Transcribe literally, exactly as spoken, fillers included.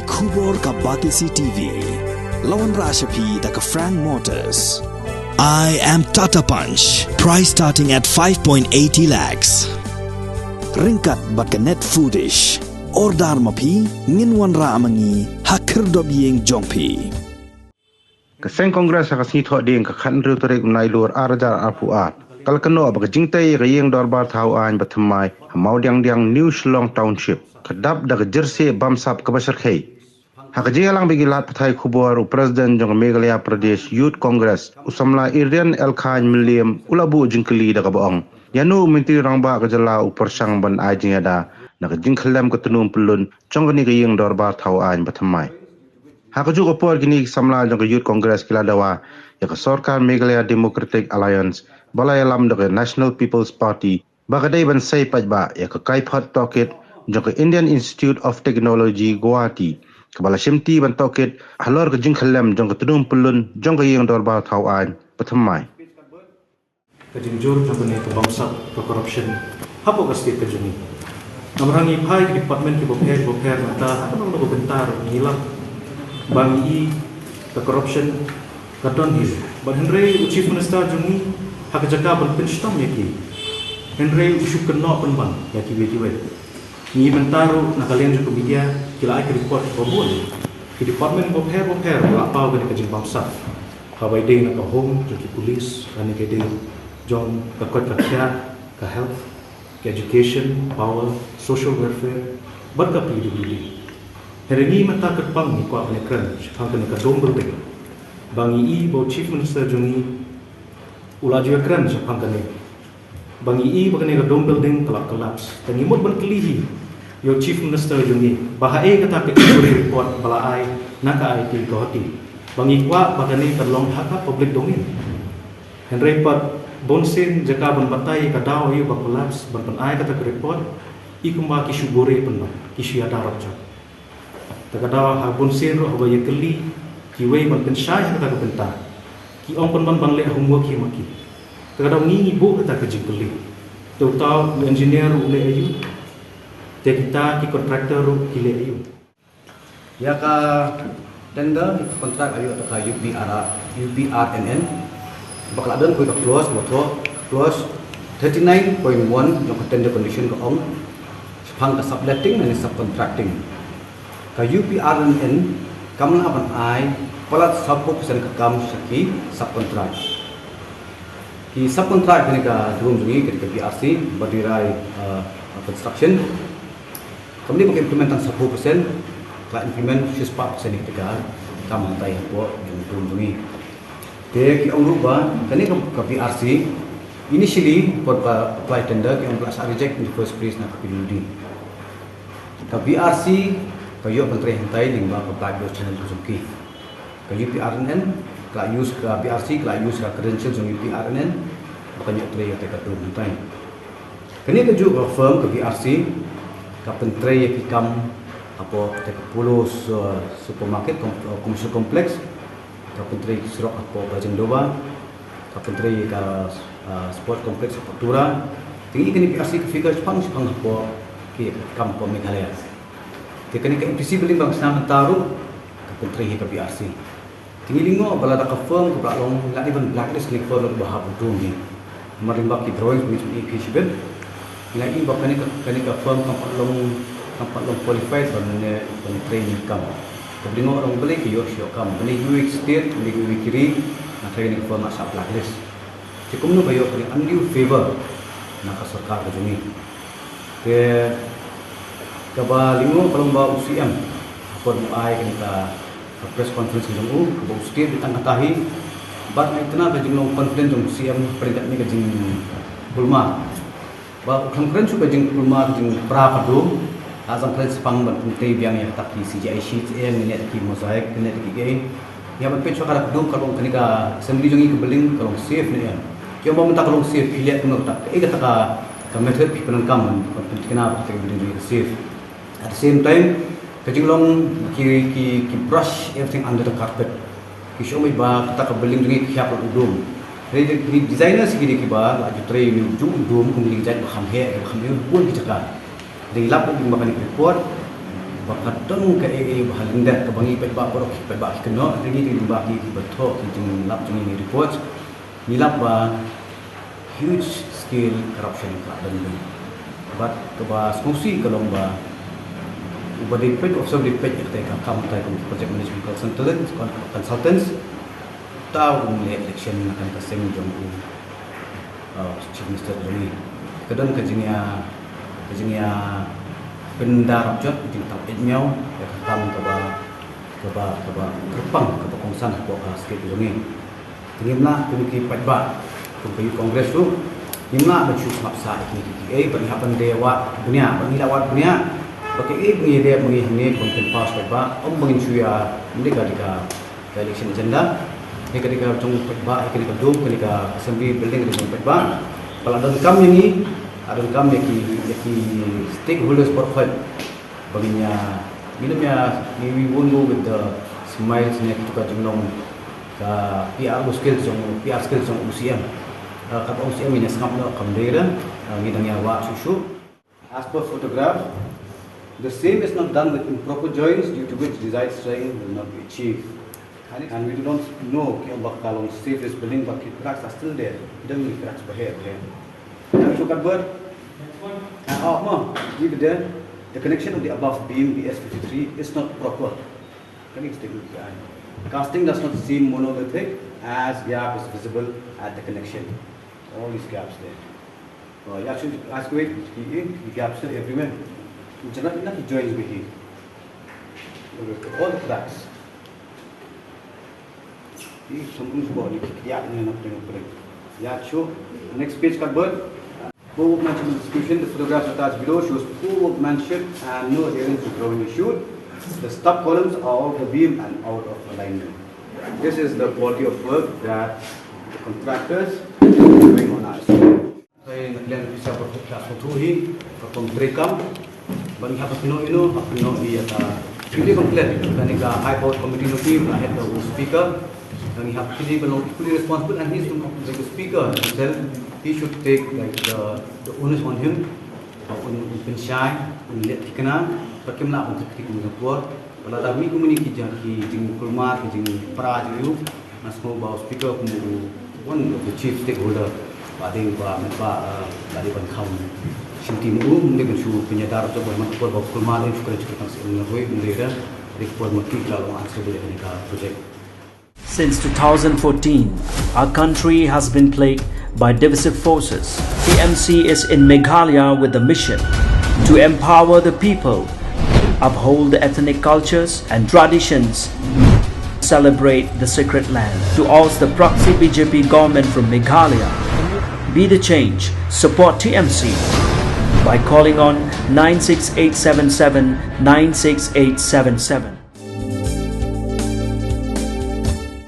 Khubor ka Batesi T V. La wanrah sha phi da ka Frank Motors. I am Tata Punch. Price starting at five point eighty lakhs. Ryngkat bad ka Net Foodish. Order ma phi, ngin wanrah ma ngi ha khyrdop ïing jong phi. Ka seng Congress ha ka sngi Thohdieng ka khathynriew tarik u Nailur ar hajar arphew ar ka la kynnoh ba ka jingtei ïa ka ïing dorbar thaw aiñ ba thymmai ha Mawdiangdiang, New Shillong Township, ka dap da ka jyrsieh bamsap kaba shyrkhei. Ha ka jingïalang bad ki lad pathai khubor, u President jong ka Meghalaya Pradesh Youth Congress, u samla Irian L Khain Mylliem, u la buh jingkylli da kaba ong, ïano u Myntri Rangbah ka jylla u pyrshang ban ai jingïada na ka jingkhyllem ka tnum pyllun jong kane ka ïing dorbar thaw aiñ ba thymmai. Ha kajuh ka por, kine ki samla jong ka Youth Congress ki la dawa ïa ka sorkar Meghalaya Democratic Alliance ba la ïalam da ka National People's Party ba ka dei ban sei paidbah ïa ka kaiphod tohkit jong ka Indian Institute of Technology, Guwahati, kaba la shimti ban tohkit halor ka jingkhyllem jong ka tnum pyllun jong ka ïing dorbar thaw aiñ ba thymmai. Ka jingjur jong kane ka bamsap, ka corruption hapoh ka state ka jong ngi. Namar ngi phai ki department kiba pher kiba pher mynta, ha kano kano ka bynta ruh ngi lap ba ngi i ka corruption ka don hi. Bad hynrei u Chief Minister jong ngi, ha ka jaka ban pynshitom ïa ki, hynrei u shu kynnoh pynban ïa kiwei kiwei. Ngi mynta ruh na ka liang jong ka media ki la ai ki report kiba bun. Ki department kiba pher kiba pher la paw kane ka jingbamsap. Ka bai dei na ka home jong ki police, lane ka dei jong ka koit ka khiah, ka health, ka education, power, social welfare, bad ka P W D. Hynrei ngi mynta kyrpang ngi kwah ban ïakren shaphang kane ka dome building ba ngi i ba u Chief Minister jong ngi u la ju ïakren shaphang kane. Ba ngi i ba kane ka dome building ka la collapse. Te ngi mut ban kylli hi ïa u Chief Minister jong ngi ba haei kata ka inquiry report ba la ai na ka I I T Guwahati. Ba ngi kwah ba kane ka long ha ka public domain. Hynrei pat bunsien jaka ban batai ka daw aïu ba collapse ban pynai kata ka report, i kumba ki shu buhrieh pynban, ki shu ïada rop jop. Te ka daw ha bunsien ruh haba ïakylli kiwei ban pynshai ha kata ka bynta, ki ong pynban ban leh homework hi ma ki. Te ka daw ngi ngi buh kata ka jingkylli. Te uta u engineer ruh u leh aïu? Te kita ki contractor ruh ki leh aïu? Ïa ka tender, ïa ka contract aïu, ïa ka U P R, U P R N N. Ba ka la don kawei ka clause, ba thoh clause thirty-nine point one jong ka tender condition ka ong shaphang ka subletting lane subcontracting. Ka U P R N N kam lah ban ai palat sawphew percent ka kam sha ki subcontract. Ki subcontract kane ka drum jong ngi, kane ka B R C, Bhadrai, uh, Construction. Kam dei ba ka implement tang sawphew percent, ka la implement shispah percent ïa ka kam hangtai hapoh jong drum jong ngi. Te ki ong ruh ba kane ka, ka B R C, initially por ba apply tender ki ong ba la sa reject in the first place na ka P W D. Ka B R C ka ïoh ban trei hangtai lyngba ka backdoor channel ka jong ki. Ka U P R N N ka la use, ka B R C ka la use ka credential jong U P R N N ba kan ïoh trei ïa ka drum hangtai. Kane kajuh ka firm ka B R C ka pyntrei ïa ki kam hapoh kata ka Polo, uh, supermarket, com-, uh, commercial complex, ka pyntrei surok hapoh Bajengdoba, ka pyntrei ka, uh, sport complex hapoh Tura. Te ngi i kane B R C ka figure shaphang shaphang hapoh ki kam hapoh Meghalaya. Te kane ka M T C building ba nga sngap mynta ruh ka pyntrei hi ka B R C. Te ngi lyngngoh ba lada ka firm kaba la long la dei ban blacklist kane ka firm kaba hap u drum hi. Namar lyngba ki drawings ba ngi ju ïohi shibit, ngi la ïohi ba kane ka, kane ka firm kam pat long, kam pat long qualified ban ne, ban trei kane ka kam. Kaba lyngngoh long balei ka ïoh shuh kam, balei kiwei ki state, balei kiwei ki ri, na trei kane ka firm la sah blacklist. Te kumno ka ïoh kane undue favor na ka sorkar ka jong ngi. Te kaba lyngngoh ka long ba u C M ha por ba u ai kane ka, ka press conference ka jong u, kaba u state beit tang kata hi. Bad nga itynnad ka jinglong confident jong u C M hapdeng kane ka jingkulmar. Ba u khlem kren shuh ka jingkulmar, ka jingpra ka drum, la sdang kren shaphang ban pyntrei biang ïa kata ki C G I sheet, eh, ngi leh ki mosaic, ngi leh ki, eh, ïa ban peit shuwa ka dum ka long kane ka assembly jong ngi ka building ka long safe ne em. Ki ong ba mynta ka long safe, phi leh kumno kata, kaei kata ka, ka method phi pyndonkam ban pynthikna ba kata ka building jong ngi ka safe. At the same time, ka jinglong ki, ki, ki brush everything under the carpet. Ki shu ong ba kata ka building jong ngi ka hiar la u dum. Hynrei ki designers ki dei kiba la ju trei ïa u dum kum ki jait ba kham heh, ba kham heh bun ki jaka. Dei lap ba kane ka report. Ba ka don ka A A ba ha lyndet kaba ngi paidbah baroh ki paidbah ki kynnoh, ngi dei ba ki ba thoh ki jinglap jong ngi report. Ngi lap ba huge scale corruption ka don bun. Bad kaba sngewsih ka long ba uba dei peit, officer dei peit ïa ka kam, ka kam project management consultants, consultants. Uta um leh election na kane ka seng jong u, uh, Chief Minister jong ngi. Ka don ka jingïa, ka jingïa pyndap jot, ka jingtap ïa ka kam kaba, kaba, kaba kyrpang, kaba kongsan hapoh ka state jong ngi. Te ngim lah kum ki paidbah, kum ka Youth Congress ruh, ngim lah ban shu sngap sah ïa kine kiei, ba ngi hap ban dei wad bniah, ba ngi lah wad bniah. Ba kiei ba ngi dei, ba ngi hangne ban pynpaw sha paidbah, ym ba ngin shu ïa, ym dei ka, dei ka, ka election agenda. Kane ka dei ka jong paidbah, kane ka dum, kane ka assembly building ka dei jong paidbah. Ba la donkam ïa ngi, la donkam ïa ki, ïa ki stakeholders baroh khoit. Ba ngin ïa, ngin ym ïa, we, we won't go with the smiles ne kito ka jinglong ka P R skills jong, P R skills jong u C M. Uh, kaba u C M ngin ïa sngap noh kam dei re, uh, ngi dang ïa wad shuh shuh. As per photograph, the same is not done with improper joints, due to which desired strength will not be achieved. And, and we do not know ki ong ba ka long safe, this building, but ki cracks are still there. Ki don ki cracks ba heh, ba heh. Now, if you convert, uh, oh, no, leave it there. The connection of the above beam, the S fifty-three, is not proper. Can you explain it? Casting does not seem monolithic, as gap is visible at the connection. All these gaps there. Oh, yeah, actually, actually, ki, ki gaps are everywhere. Ki joints bhi hi. All the cracks. Ki, some rooms ko, ki, ki, yeah, no, no, no, no. Yeah, sure. Next page, convert. Poor workmanship in execution. The photographs attached below shows poor workmanship and no adherence to drawing issued. The stub columns are off the beam and out of alignment. This is the quality of work that the contractors are doing on our site. Ngi na kylliang pisa ba ka sngewthuh hi ka kong treikam. Ba ngi hap kynnoh ïa u, hap kynnoh ïa ka. Ngi dei ban klet kane ka high powered committee nongpynim, la heh da u speaker. Ngi hap kynnoh ba long fully responsible and he is the speaker himself. He should take, like, the, the onus on him. Ba un, un pynshai, un leh thikna, ba kim lah ban kynthih kum ka por. Ba lada mih kum kine ki jing, ki jingkulmar, ki jingpra jong u, nga sngew ba u speaker kum u one of the chief stakeholder. Ba dei ba, ba, eh, ba dei ban kham shim ti ma u, ym dei ban shu pynïadar jong u, ba man ka por ba kulmar, eh, shu kren shu kren tang shu ym na hoi, ym dei re, dei ka por ma ki ka long answerable ïa kane ka project. Since two thousand fourteen, our country has been plagued by divisive forces. T M C is in Meghalaya with the mission to empower the people, uphold the ethnic cultures and traditions, celebrate the sacred land. To oust the proxy B J P government from Meghalaya, be the change, support T M C by calling on nine six eight seven seven nine six eight seven seven.